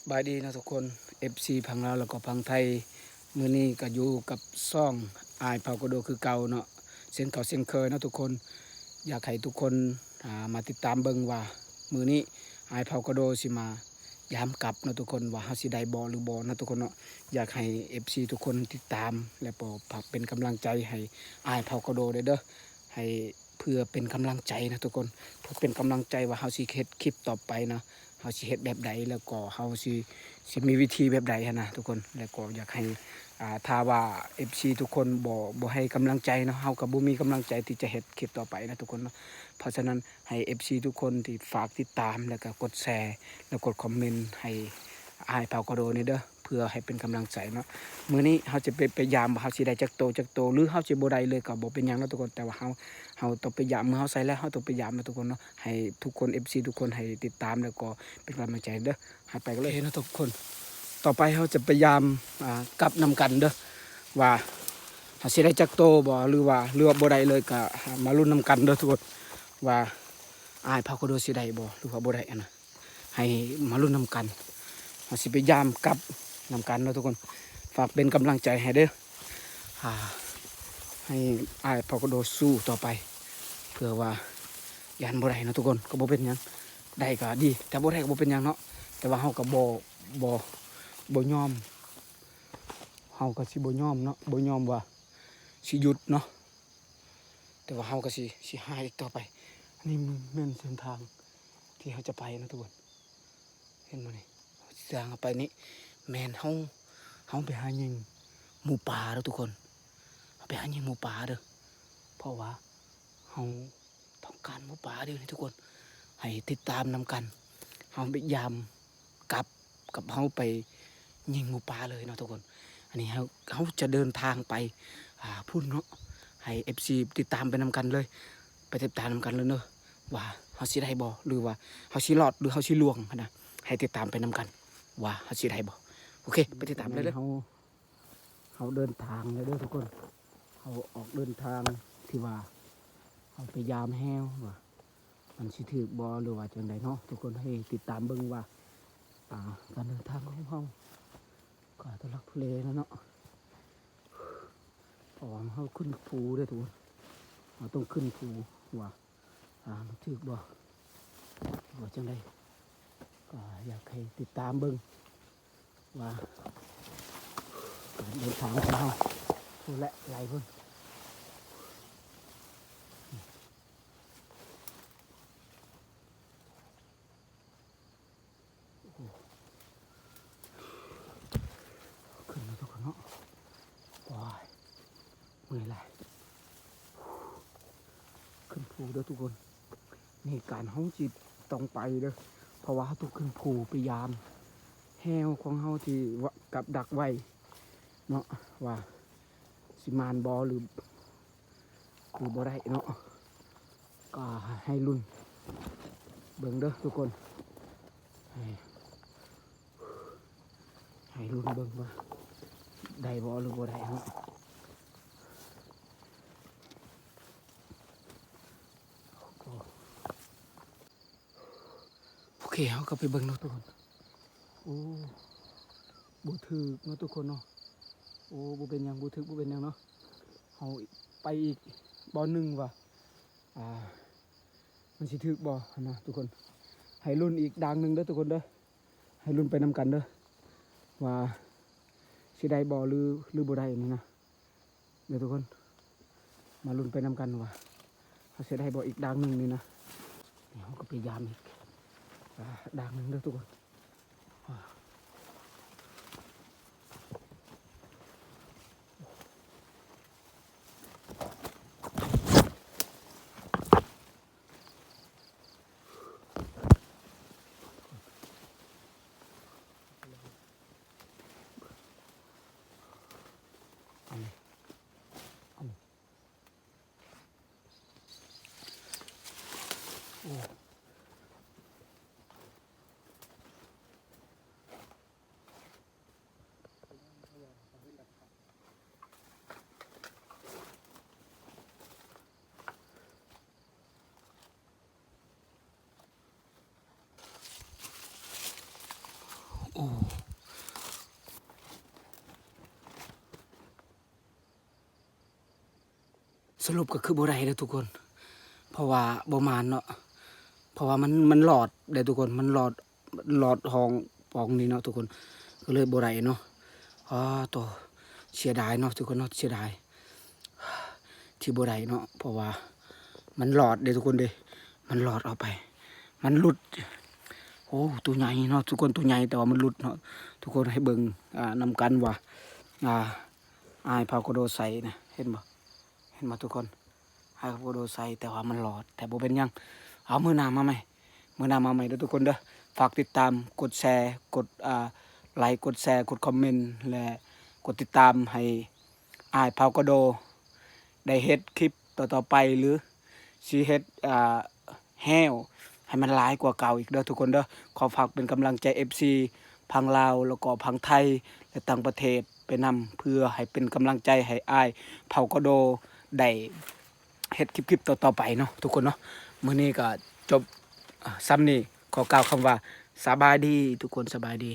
ສະບາຍດີເນາະທຸກຄົນ ເອັຟຊີ ຝັ່ງລາວ ແລ້ວກໍຝັ່ງໄທ. ມື້ນີ້ກໍຢູ່ກັບຊ່ອງອ້າຍເຜົ່າກະໂດຄືເກົ່າເນາະ ເຊັ່ນເກົ່າເຊັ່ນເຄີຍເນາະທຸກຄົນ. ຢາກໃຫ້ທຸກຄົນ ອ່າ ມາຕິດຕາມເບິ່ງວ່າ ມື້ນີ້ອ້າຍເຜົ່າກະໂດຊິມາຍາມກັບເນາະທຸກຄົນ ວ່າເຮົາຊິໄດ້ບໍ່ ຫຼືບໍ່ເນາະທຸກຄົນເນາະ. ຢາກໃຫ້ ເອັຟຊີ ທຸກຄົນຕິດຕາມ ແລ້ວກໍຝາກເປັນກຳລັງໃຈໃຫ້ອ້າຍເຜົ່າກະໂດເດີ ໃຫ້ ເພື່ອເປັນກຳລັງໃຈນະທຸກຄົນ ເພື່ອເປັນກຳລັງໃຈວ່າເຮົາຊິເຮັດຄລິບຕໍ່ໄປນະ ເຮົາຊິເຮັດແບບໃດ ແລ້ວກໍເຮົາຊິ ຊິມີວິທີແບບໃດຫັ້ນນະທຸກຄົນ. ແລ້ວກໍຢາກໃຫ້ ອ່າ ຖ້າວ່າ ເອັຟຊີ ທຸກຄົນບໍ່ ບໍ່ໃຫ້ກຳລັງໃຈເນາະ ເຮົາກໍບໍ່ມີກຳລັງໃຈທີ່ຈະເຮັດຄລິບຕໍ່ໄປນະທຸກຄົນເນາະ. ເພາະສະນັ້ນ ໃຫ້ ເອັຟຊີ ທຸກຄົນທີ່ຝາກຕິດຕາມ ແລ້ວກໍກົດແຊ ແລ້ວກົດຄອມເມັນໃຫ້ອ້າຍເຜົ່າກະໂດນີ້ເດີ ເພື່ອໃຫ້ເປັນກຳລັງໃຈເນາະ. ມື້ນີ້ເຮົາຈະໄປ ໄປຢາມວ່າເຮົາຊິໄດ້ຈັກໂຕ ຈັກໂຕ ຫຼືເຮົາຊິບໍ່ໄດ້ເລີຍກໍບໍ່ເປັນຫຍັງເນາະທຸກຄົນ. ແຕ່ວ່າເຮົາ ເຮົາຕ້ອງໄປຢາມ ເມື່ອເຮົາໃສ່ແລ້ວເຮົາຕ້ອງໄປຢາມເນາະທຸກຄົນເນາະ. ໃຫ້ທຸກຄົນ ເອັຟຊີ ທຸກຄົນໃຫ້ຕິດຕາມ ແລ້ວກໍເປັນກຳລັງໃຈເດີ. ໃຫ້ໄປກັນເລີຍເນາະທຸກຄົນ. ຕໍ່ໄປເຮົາຈະໄປຢາມ ອ່າ ກັບນຳກັນເດີ ວ່າເຮົາຊິໄດ້ຈັກໂຕບໍ່ ຫຼືວ່າ ຫຼືວ່າບໍ່ໄດ້ເລີຍ ກໍມາລຸ້ນນຳກັນເດີທຸກຄົນ ວ່າອ້າຍເຜົ່າກະໂດຊິໄດ້ບໍ່ ຫຼືວ່າບໍ່ໄດ້ຫັ້ນນະ. ໃຫ້ມາລຸ້ນນຳກັນ ເຮົາຊິໄປຢາມກັບນຳກັນເນາະທຸກຄົນ. ຝາກເປັນກຳລັງໃຈໃຫ້ເດີ ອ່າ ໃຫ້ອ້າຍເຜົ່າກະໂດສູ້ຕໍ່ໄປ ເພື່ອວ່າຢ້ານບໍ່ໄດ້ເນາະທຸກຄົນ ກໍບໍ່ເປັນຫຍັງ ໄດ້ກໍດີ ແຕ່ບໍ່ໄດ້ກໍບໍ່ເປັນຫຍັງເນາະ. ແຕ່ວ່າເຮົາກໍບໍ່ ບໍ່ ບໍ່ຍອມ ເຮົາກໍຊິບໍ່ຍອມເນາະ ບໍ່ຍອມວ່າຊິຢຸດເນາະ. ແຕ່ວ່າເຮົາກໍຊິ ຊິຫາອີກຕໍ່ໄປ. ອັນນີ້ແມ່ນເສັ້ນທາງທີ່ເຮົາຈະໄປເນາະທຸກຄົນ ເຫັນບໍ່ນີ້? ທາງເຮົາໄປນີ້ແມ່ນເຮົາ ເຮົາໄປຫາຍິງໝູປ່າເດີທຸກຄົນ ເຮົາໄປຫາຍິງໝູ ປ່າເດີ ເພາະວ່າເຮົາຕ້ອງການໝູປ່າເດີນີ້ທຸກຄົນ. ໃຫ້ຕິດຕາມນຳກັນ ເຮົາໄປຢາມ ກັບ ກັບເຮົາໄປຍິງໝູປ່າເລີຍເນາະທຸກຄົນ. ອັນນີ້ເຮົາ ເຮົາຈະເດີນທາງໄປ ອ່າ ພຸ້ນເນາະ ໃຫ້ ເອັຟຊີ ຕິດຕາມໄປນຳກັນເລີຍ ໄປຕິດຕາມນຳກັນເລີຍເນາະ ວ່າເຮົາຊິໄດ້ບໍ່ ຫຼືວ່າເຮົາຊິລອດ ຫຼືເຮົາຊິລ່ວງຫັ້ນນະ. ໃຫ້ຕິດຕາມໄປນຳກັນວ່າເຮົາຊິໄດ້ບໍ່. ໂອເຄ ໄປຕິດຕາມເລີຍເດີ. ເຮົາ ເຮົາເດີນທາງແລ້ວເດີທຸກຄົນ ເຮົາອອກເດີນທາງທີ່ວ່າເຮົາໄປຢາມແຮວວ່າ ມັນຊິຖືກບໍ່ ຫຼືວ່າຈັ່ງໃດເນາະທຸກຄົນ. ໃຫ້ຕິດຕາມເບິ່ງວ່າ ອ່າ ການເດີນທາງຂອງເຮົາກໍທຸລັກທຸເລແລ້ວເນາະ ເພາະວ່າເຮົາຂຶ້ນພູເດີທຸກຄົນ ເຮົາຕ້ອງຂຶ້ນພູວ່າ ອ່າ ມັນຖືກບໍ່ ຫຼືວ່າຈັ່ງໃດ ກໍຢາກໃຫ້ຕິດຕາມເບິ່ງ ວ່າການເດີນທາງຂອງເຮົາ ພຸ້ນແຫຼະ ໄຫຼພຸ້ນ ຂຶ້ນມາທຸກຄົນເນາະ ໂອ້ຍ ເມື່ອຍຫຼາຍ ຂຶ້ນພູເດີທຸກຄົນ. ນີ້ການເຮົາຊິຕ້ອງໄປເດີ ເພາະວ່າເຮົາຕ້ອງຂຶ້ນພູໄປຢາມແຮວຂອງເຮົາທີ່ວ່າກັບດັກໄວ້ເນາະ ວ່າຊິໝານບໍ່ ຫຼື ຫຼືບໍ່ໄດ້ເນາະ ກໍໃຫ້ລຸ້ນເບິ່ງເດີທຸກຄົນ ໃຫ້ ໃຫ້ລຸ້ນເບິ່ງວ່າໄດ້ບໍ່ ຫຼືບໍ່ໄດ້ເນາະ. ໂອເຄ ເຮົາກໍໄປເບິ່ງເນາະທຸກຄົນ. ໂອ້ ບໍ່ຖືກເນາະທຸກຄົນເນາະ. ໂອ້ ບໍ່ເປັນຫຍັງ ບໍ່ຖືກ ບໍ່ເປັນຫຍັງເນາະ. ເຮົາໄປອີກບ່ອນໜຶ່ງວ່າ ອ່າ ມັນຊິຖືກບໍ່ຫັ້ນນະທຸກຄົນ. ໃຫ້ລຸ້ນອີກດ່າງໜຶ່ງເດີທຸກຄົນເດີ. ໃຫ້ລຸ້ນໄປນຳກັນເດີ ວ່າຊິໄດ້ບໍ່ ຫຼື ຫຼືບໍ່ໄດ້ນີ້ນະ ເດີທຸກຄົນ. ມາລຸ້ນໄປນຳກັນວ່າເຮົາຊິໄດ້ບໍ່ອີກດ່າງໜຶ່ງນີ້ນະ. ນີ້ເຮົາກໍພະຍາຍາມອີກ ອ່າ ດ່າງໜຶ່ງເດີທຸກຄົນ. ໂອ້ ສະຫຼຸບກໍຄືບໍ່ໄດ້ເດີທຸກຄົນ ເພາະວ່າບໍ່ໝານເນາະ ເພາະວ່າມັນ ມັນຫຼອດເດ້ທຸກຄົນ ມັນຫຼອດ ຫຼອດຫ້ອງປ່ອງນີ້ເນາະທຸກຄົນ ກໍເລີຍບໍ່ໄດ້ເນາະ. ອໍ ໂຕ ເສຍດາຍເນາະທຸກຄົນເນາະ ເສຍດາຍທີ່ບໍ່ໄດ້ເນາະ ເພາະວ່າມັນຫຼອດເດ້ທຸກຄົນເດ້ ມັນຫຼອດເອົາໄປ ມັນຫຼຸດ. ໂອ້ ໂຕໃຫຍ່ເນາະທຸກຄົນ ໂຕໃຫຍ່ ແຕ່ວ່າມັນຫຼຸດເນາະທຸກຄົນ. ໃຫ້ເບິ່ງ ອ່າ ນຳກັນວ່າ ອ່າ ອ້າຍເຜົ່າກະໂດໃສ່ນະ ເຫັນບໍ່ ເຫັນບໍ່ທຸກຄົນ? ອ້າຍເຜົ່າກະໂດໃສ່ ແຕ່ວ່າມັນຫຼອດ ແຕ່ບໍ່ເປັນຫຍັງ ເອົາມື້ໜ້າມາໃໝ່ ມື້ໜ້າມາໃໝ່ເດີທຸກຄົນເດີ. ຝາກຕິດຕາມ ກົດແຊ ກົດ ອ່າ ໄລ ກົດແຊ ກົດຄອມເມັນ ແລະ ກົດຕິດຕາມໃຫ້ອ້າຍເຜົ່າກະໂດໄດ້ເຮັດຄລິບຕໍ່ໆໄປ ຫຼື ຊິເຮັດ ອ່າ ແຮ້ວໃຫ້ມັນຫຼາຍກວ່າເກົ່າອີກເດີທຸກຄົນເດີ. ຂໍຝາກເປັນກຳລັງໃຈເອັຟຊີພັງລາວ ແລ້ວກໍພັງໄທ ແລະ ຕ່າງປະເທດໄປນຳ ເພື່ອໃຫ້ເປັນກຳລັງໃຈໃຫ້ອ້າຍເຜົ່າກະໂດໄດ້ເຮັດຄລິບໆຕໍ່ໆໄປເນາະທຸກຄົນເນາະ. ມື້ນີ້ກໍຈົບ ອ່າ ສ່ຳນີ້ ຂໍກ່າວຄຳວ່າສະບາຍດີທຸກຄົນ ສະບາຍດີ.